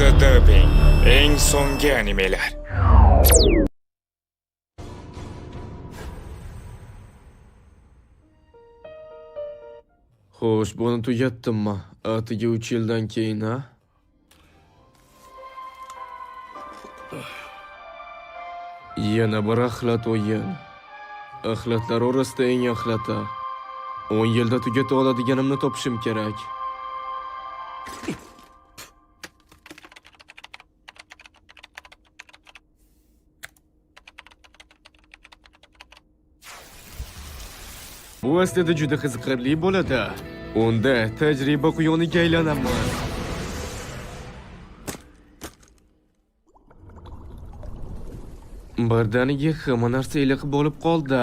Fransızca dubbing. Eng so'nggi animelar. Xo'sh, buni tugatdimmi? Atigi 3 yildan keyin, ha? Yana bir axlat o'yin. Axlatlar orasida eng axlati. 10 yilda tugata oladiganimni topishim kerak. Bu aslida juda qiziqarli bo'ladi. Unda tajriba quyoniga aylanaman. Birdaniga hamma narsa iliq bo'lib qoldi.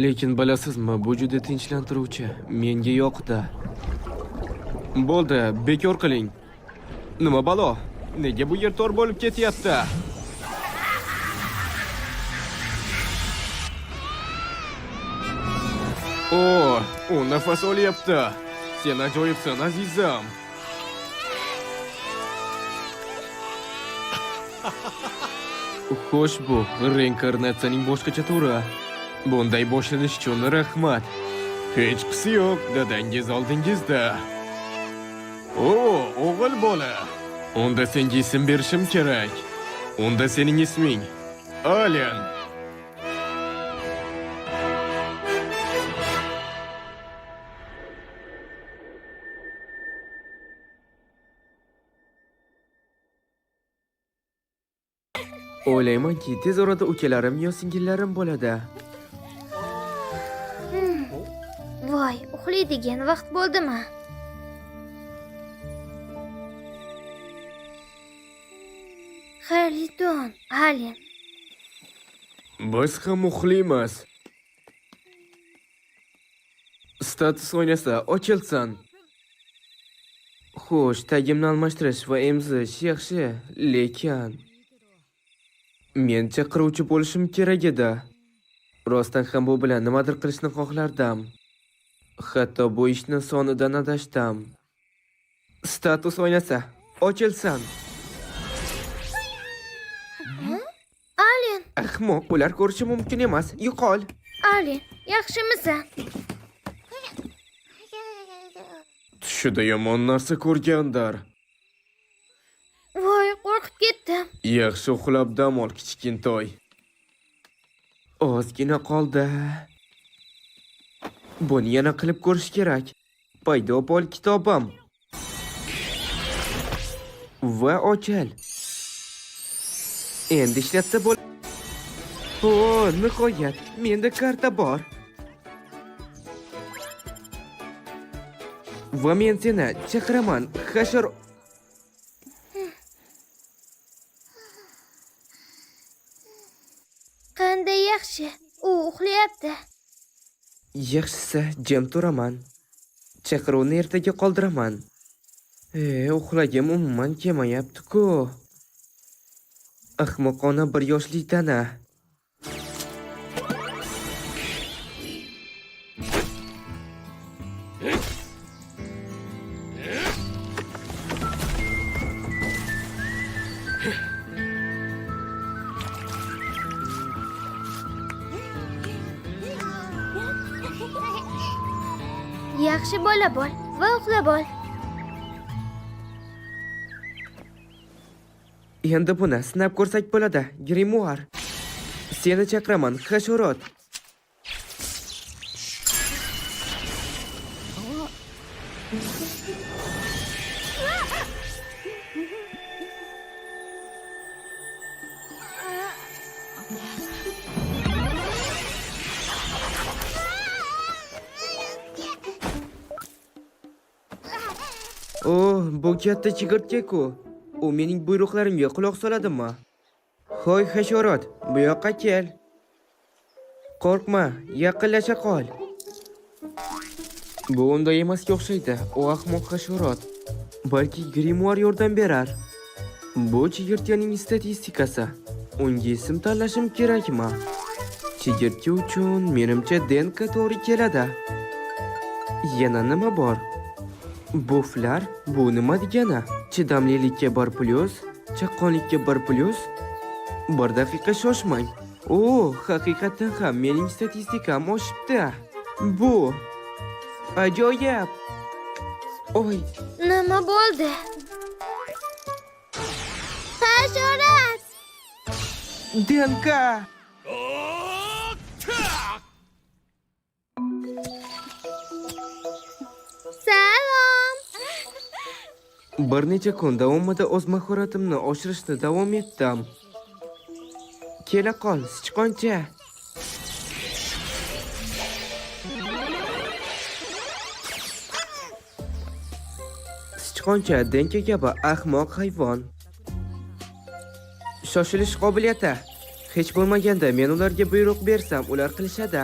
Lekin bilasizmi, bu juda tinchlantiruvchi. Menga yoqdi. Bo'ldi, bekor qiling. Nima balo? Nega bu yer tor bo'lib ketyapti? O, u nafas olyapti. Sen ajoyibsan, azizam. Xo'sh, bu reinkarnatsiyaning boshqacha turi. Bunday boshlanish uchun rahmat. Hechqisi yo'q, dadangiz oldingizda. O, o'g'il bola. Unda senga ism berishim kerak. Unda sening isming Alen. O'ylaymanki, tez orada ukalarim yo singillarim bo'ladi. Voy, uxlaydigan vaqt bo'ldimi? Xayrli tun, Alen. Biz ham uxlaymiz. Status oynasi ochilsin. Xo'sh, tagimni almashtirish va emzish yaxshi, lekin men chaqiruvchi bo'lishim kerak edi. Rostdan ham bu bilan nimadir qilishni xohlardim. Hatto bu ishni sonidan adashdim. Status oynasi ochilsin. Alen, Ahmoq, ular ko'rishi mumkin emas. Yo'qol. Alen, yaxshimisan? Tushida yomon narsa ko'rgandir. Voy, qo'rqib ketdim. Yaxshi uxlab dam ol, kichkintoy. Ozgina qoldi. Buni yana qilib ko'rish kerak. Paydo bo'l kitobim. Va ochil. Endi ishlatsa bo'l. O, nihoyat, menda karta bor. Va men seni chaqiraman, hashar. Qanday yaxshi. U uxlayapti. Yaxshisi, jim turaman. Chaqiruvni ertaga qoldiraman. E, uxlagim umuman kelmayapti-ku. Ahmoqona bir yoshli tana. Yaxshi bola bo'l va uxlab ol. Endi buni sinab ko'rsak bo'ladi, Grimoire. Seni chaqiraman, hasharot. Oh, bu katta chigirtka-ku. U mening buyruqlarimga quloq soladimi? Hoy hasharot, bu yoqqa kel. Qo'rqma, yaqinlasha qol. Bu unday emasga o'xshaydi. U ahmoq hasharot. Balki grimoire yordam berar. Bu chigirtkaning statistikasi. Unga ism tanlashim kerakmi? Chigirtka uchun menimcha Denka to'g'ri keladi. Yana nima bor? Buflar bu nima degani? Chidamlilikka 1+, chaqqonlikka 1+. Bir daqiqa shoshmang. O, haqiqatan ham mening statistikam oshibdi. Bu ajoyib. Oy, Nima bo'ldi? Hasharot! Denka! Salom! Bir necha kun davomida o'z mahoratimni oshirishni davom etdim. Kela qol, sichqoncha. Sichqoncha Denka kabi ahmoq hayvon. Shoshilish qobiliyati. Hech bo'lmaganda men ularga buyruq bersam, ular qilishadi.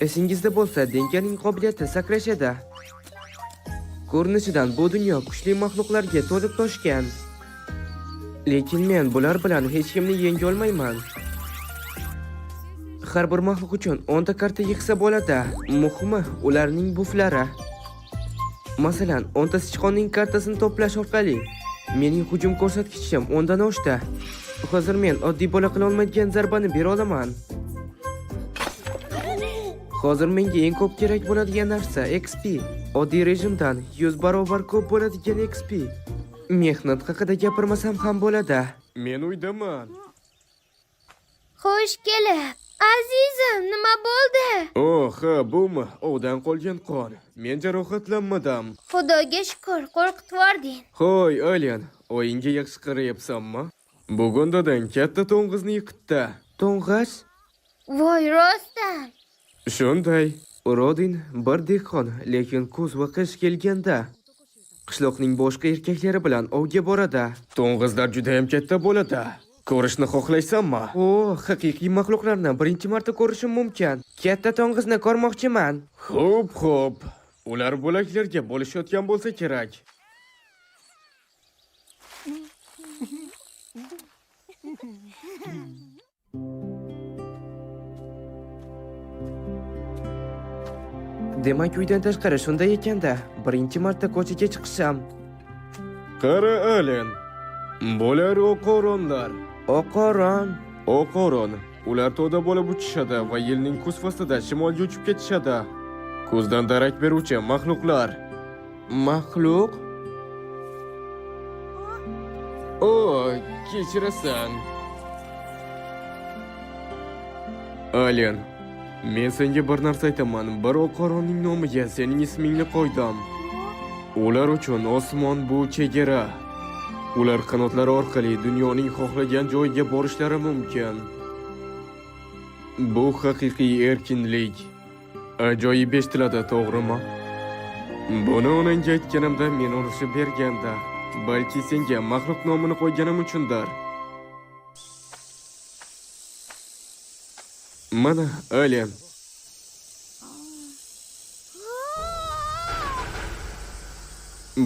Esingizda bo'lsa, Denkaning qobiliyati sakrash edi. Ko'rinishidan bu dunyo kuchli maxluqlarga to'lib toshgan. Lekin men bular bilan hech kimni yenga olmayman. Har bir maxluq uchun 10 ta karta yig'sa bo'ladi. Muhimi, ularning buflari. Masalan, 10 ta sichqonning kartasini to'plash orqali mening hujum ko'rsatkichim 10 dan oshdi. Hozir men oddiy bola qila olmaydigan zarbani bera olaman. Hozir menga eng ko'p kerak bo'ladigan narsa XP. Oddiy rejimdan 100 barobar ko'p bo'ladigan XP. Mehnat haqida gapirmasam ham bo'ladi. Men uydaman. Xush kelib. Azizim, nima bo'ldi? Oh, ha, bumi? Ovdan qolgan qon. Men jarohatlanmadim. Xudoga shukur, qo'rqitvording. Hoy, Alien, o'yinga yaxshi qarayapsanmi? Bugun dadang katta to'ng'izni yiqitdi. To'ng'iz? Voy, rostdan. Shunday. Rodin bir dehqon, lekin kuz va qish kelganda qishloqning boshqa erkaklari bilan ovga boradi. To'ng'izlar juda ham katta bo'ladi. Ko'rishni xohlaysanmi? O, haqiqiy maxluqlarni birinchi marta ko'rishim mumkin. Katta to'ng'izni ko'rmoqchiman. Xo'p, xo'p. Ular bo'laklarga bo'lishayotgan bo'lsa kerak. Demak, uydan tashqari shunday ekanda, birinchi marta ko'chaga chiqishim. Qara, Alen. Bular oqoronlar. Oqoron. Oqoron. Ular to'da bo'lib uchishadi va yilning kuz faslida shimolga uchib ketishadi. Kuzdan darak beruvchi maxluqlar. Maxluq? O, kechirasan. Alen, men senga bir narsa aytaman. Bir oqoronning nomiga sening ismingni qo'ydim. Ular uchun osmon bu chegara. Ular qanotlari orqali dunyoning xohlagan joyiga borishlari mumkin. Bu haqiqiy erkinlik. Ajoyib eshitiladi, to'g'rimi? Buni onangga aytganimda men urishib berganda, balki senga maxluq nomini qo'yganim uchundir. Mana, Alien.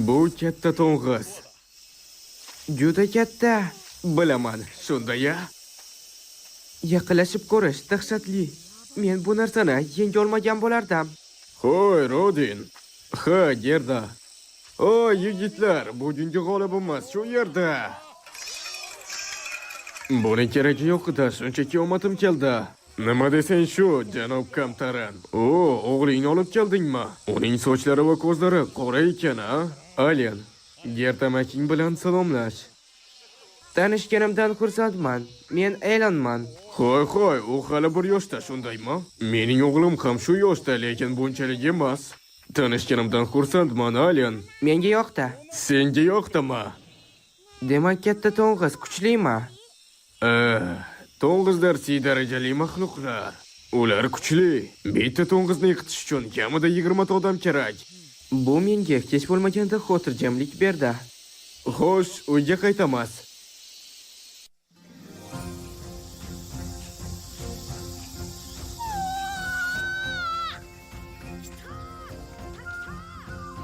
Bu katta to'ng'iz. Juda katta. Bilaman, shunday-ya. Yaqinlashib ko'rish dahshatli. Men bu narsani yenga olmagan bo'lardim. Hoy, Rodin. Ha, Gerda. O, yigitlar, bugungi g'olibimiz shu yerda. Buni keragi yo'q edi, shunchaki omadim keldi. Nima desang shu, janob Kamtaran. O, o'g'lingni olib keldingmi? Uning sochlari va ko'zlari qora ekan, a? Alien, Gerda Making bilan salomlash. Tanishganimdan xursandman. Men Elonman. Hoy, hoy, u hali 1 yoshda, shundaymi? Mening o'g'lim ham shu yoshda, lekin bunchalik emas. Tanishganimdan xursandman, Alien. Menga yoqdi. Senga yoqdimi? Demak, katta to'ng'iz kuchlimi? To'ng'izlar C darajali maxluqlar. Ular kuchli. Bitta to'ng'izni yiqitish uchun kamida 20 ta odam kerak. Bu menga hech bo'lmaganda xotirjamlik berdi. Xo'sh, uyga qaytamiz.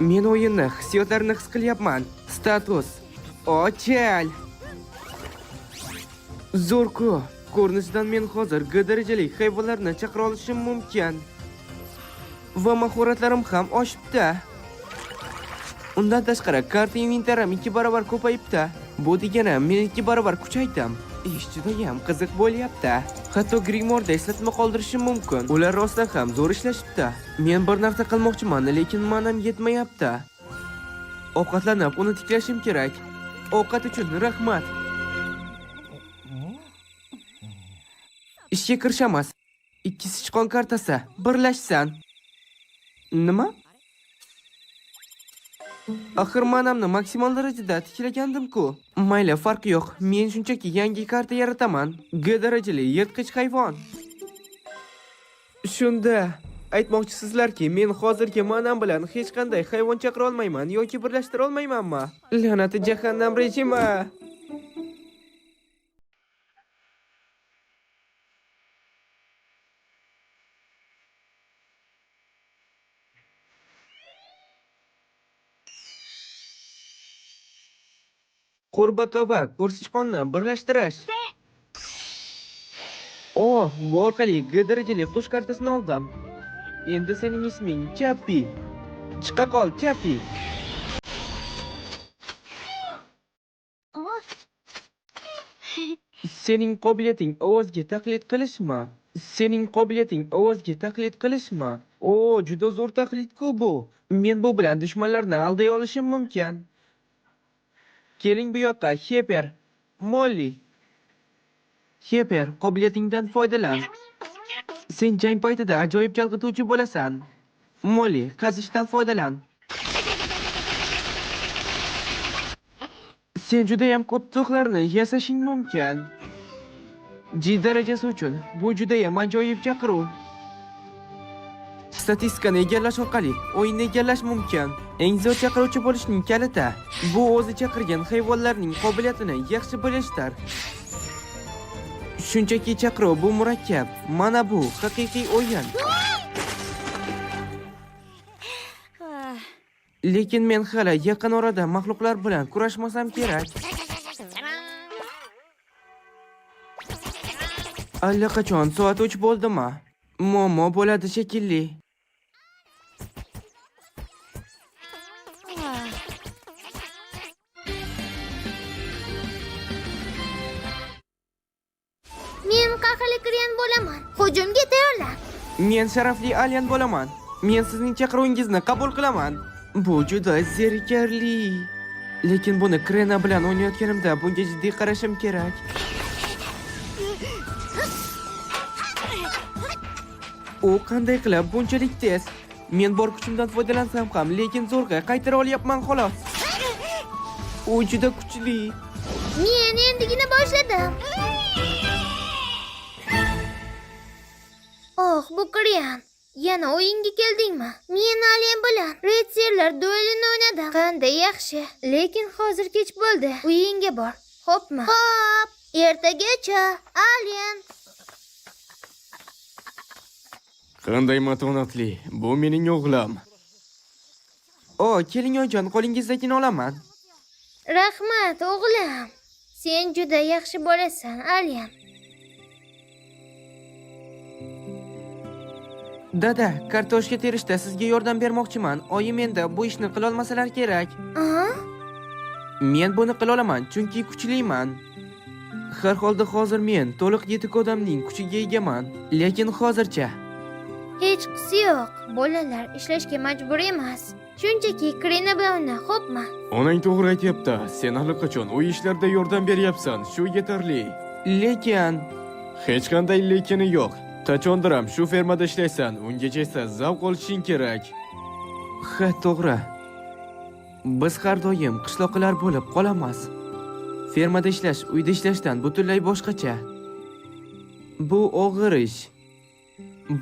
Men o'yinni, hissiyotlarni his qilyapman. Status. Ochil. Zo'rku. Ko'rinishidan men hozir G darajali hayvonlarni chaqira olishim mumkin. Va mahoratlarim ham oshibdi. Undan tashqari, karta inventarim 2 barobar ko'payibdi. Bu degani men 2 barobar kuchaydim. Ish judayam qiziq bo'lyapti. Hatto Grimorda eslatma qoldirishim mumkin. Ular rostdan ham zo'r ishlashibdi. Men bir narsa qilmoqchiman, lekin manam yetmayapti. Ovqatlanib, uni tiklashim kerak. Ovqat uchun rahmat. Ishga kirishamiz. 2 sichqon kartasi birlashsin. Nima? Axir manamni maksimal darajada tiklagandim-ku. Mayli, farqi yo'q. Men shunchaki yangi karta yarataman. G darajali yirtqich hayvon. Shunda aytmoqchisizlarki, men hozirgi manam bilan hech qanday hayvon chaqira olmayman yoki birlashtira olmaymanmi? La'nati jahannam rejimi. Qurbaqa va ko'rsichqonni birlashtirish. Oh, bu orqali G darajali qush kartasini oldim. Endi sening isming Chappi. Chiqa qol, Chappi. Sening qobiliyating ovozga taqlid qilishmi? Sening qobiliyating ovozga taqlid qilishmi? O, juda zo'r taqlid-ku bu. Men bu bilan dushmanlarni alday olishim mumkin. Keling bu yoqqa, Xepper, Molli. Xepper, qobiliyatingdan foydalan. Sen jang paytida ajoyib chalg'ituvchi bo'lasan. Molli, qazishdan foydalan. Sen juda ham ko'p tuzoqlarni yasashing mumkin. G darajasi uchun bu juda ham ajoyib chaqiruv. Statistikani egallash orqali o'yinni egallash mumkin. Eng zo'r chaqiruvchi bo'lishning kaliti bu o'zi chaqirgan hayvonlarning qobiliyatini yaxshi bilishdir. Shunchaki chaqiruv bu murakkab. Mana bu haqiqiy o'yin. Lekin men hali yaqin orada maxluqlar bilan kurashmasam kerak. Allaqachon soat 3 bo'ldimi? Muammo bo'ladi shekilli. Men qahrli Krian bo'laman. Hujumga tayyorlan. Men sharafli alien bo'laman. Men sizning chaqiruvingizni qabul qilaman. Bu juda zerikarli. Lekin buni Krena bilan o'ynayotganimda bunga jiddiy qarashim kerak. U qanday qilib bunchalik tez? Men bor kuchimdan foydalansam ham, lekin zo'rg'a qaytara olyapman xolos. U juda kuchli. Men endigina boshladim. Oh, bu Krian. Yana o'yinga keldingmi? Men Alien bilan ritsarlar duelini o'ynadim. Qanday yaxshi. Lekin hozir kech bo'ldi. Uyingga bor. Xo'pmi? Xo'p. Ertagacha, Alien. Qanday matonatli. Bu mening o'g'lim. O, keling oyijon, qo'lingizdagini olaman. Rahmat, o'g'lim. Sen juda yaxshi bolasan, Alien. Dada, kartoshka terishda sizga yordam bermoqchiman. Oyim endi bu ishni qila olmasalar kerak. Aha. Men buni qila olaman, chunki kuchliman. Har holda hozir men to'liq yetuk odamning kuchiga egaman. Lekin hozircha Hechqisi yo'q. Bolalar ishlashga majbur emas. Shunchaki Krina bilan o'yna, xo'pmi? Onang to'g'ri aytyapti. Sen allaqachon uy ishlarida yordam beryapsan. Shu yetarli. Lekin Hech qanday lekini yo'q. Qachondir ham shu fermada ishlaysan, ungacha esa zavq olishing kerak. Ha, to'g'ri. Biz har doim qishloqilar bo'lib qolamiz. Fermada ishlash uyda ishlashdan butunlay boshqacha. Bu og'ir ish.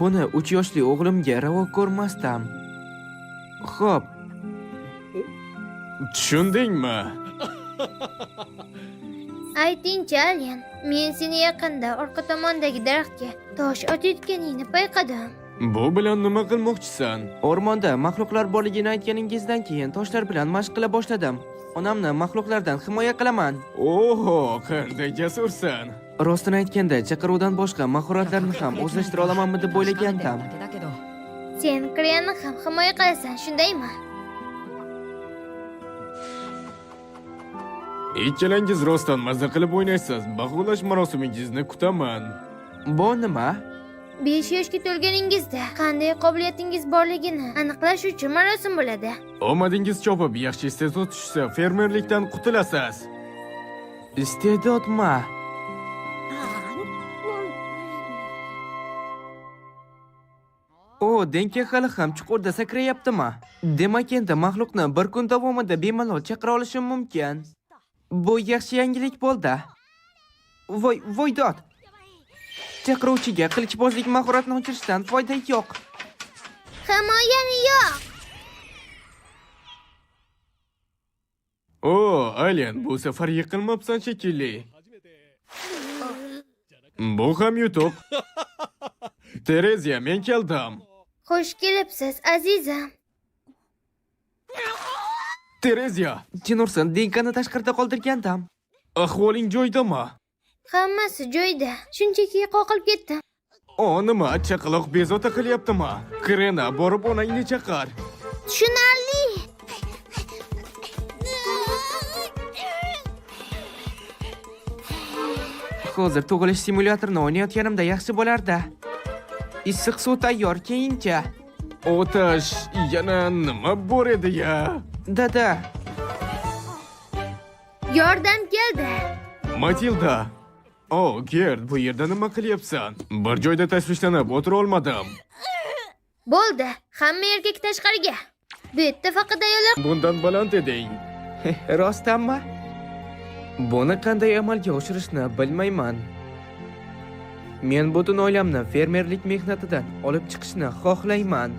Buni 3 yoshli o'g'limga ravo ko'rmasdim. Xo'p, Tushundingmi? Aytingchi, Alien, men seni yaqinda orqa tomondagi daraxtga tosh otayotganingni payqadim. Bu bilan nima qilmoqchisan? O'rmonda maxluqlar borligini aytganingizdan keyin toshlar bilan mashq qila boshladim. Onamni maxluqlardan himoya qilaman. Oho, qanday jasursan. Rostini aytganda, chaqiruvdan boshqa mahoratlarni ham o'zlashtira olamanmi deb o'ylagandim. Sen Krianni ham himoya qilasan, shundaymi? Ikkalangiz rostdan mazza qilib o'ynaysiz. Baholash marosimingizni kutaman. Bu nima? 5 yoshga to'lganingizda qanday qobiliyatingiz borligini aniqlash uchun marosim bo'ladi. Omadingiz chopib, yaxshi iste'dod tushsa, fermerlikdan qutulasiz. Iste'dodmi? O, Denka hali ham chuqurda sakrayaptimi? Demak, endi maxluqni bir kun davomida bemalol chaqira olishim mumkin. Bu yaxshi yangilik bo'ldi. Voy, voy dod. Chaqiruvchiga qilichbozlik mahoratini o'chirishdan foyda yo'q. Himoyani yo'q. O, Alen, bu safar yiqilmabsan shekilli. Bu ham yutuq. Tereziya, men keldim. Xush kelibsiz, azizam. Tereziya, Jinursin, Denkani tashqarida qoldirgandim. Ahvoling joyidami? Hammasi joyida. Shunchaki qoqilib ketdim. O, nima, chaqaloq bezovta qilyaptimi? Krena, borib onangni chaqir. Tushunarli. Hozir tug'ilish simulyatorini o'ynayotganimda yaxshi bo'lardi. Issiq suv tayyor keyincha. Otash, yana nima bor edi ya? Dada, Yordam keldi. Matilda. O, Gerd, bu yerda nima qilyapsan? Bir joyda tashvishlanib o'tira olmadim. Bo'ldi. Hamma erkak tashqariga. Bu yerda faqat ayollar Bundan baland eding. Rostdanmi? Buni qanday amalga oshirishni bilmayman. Men butun oilamni fermerlik mehnatidan olib chiqishni xohlayman.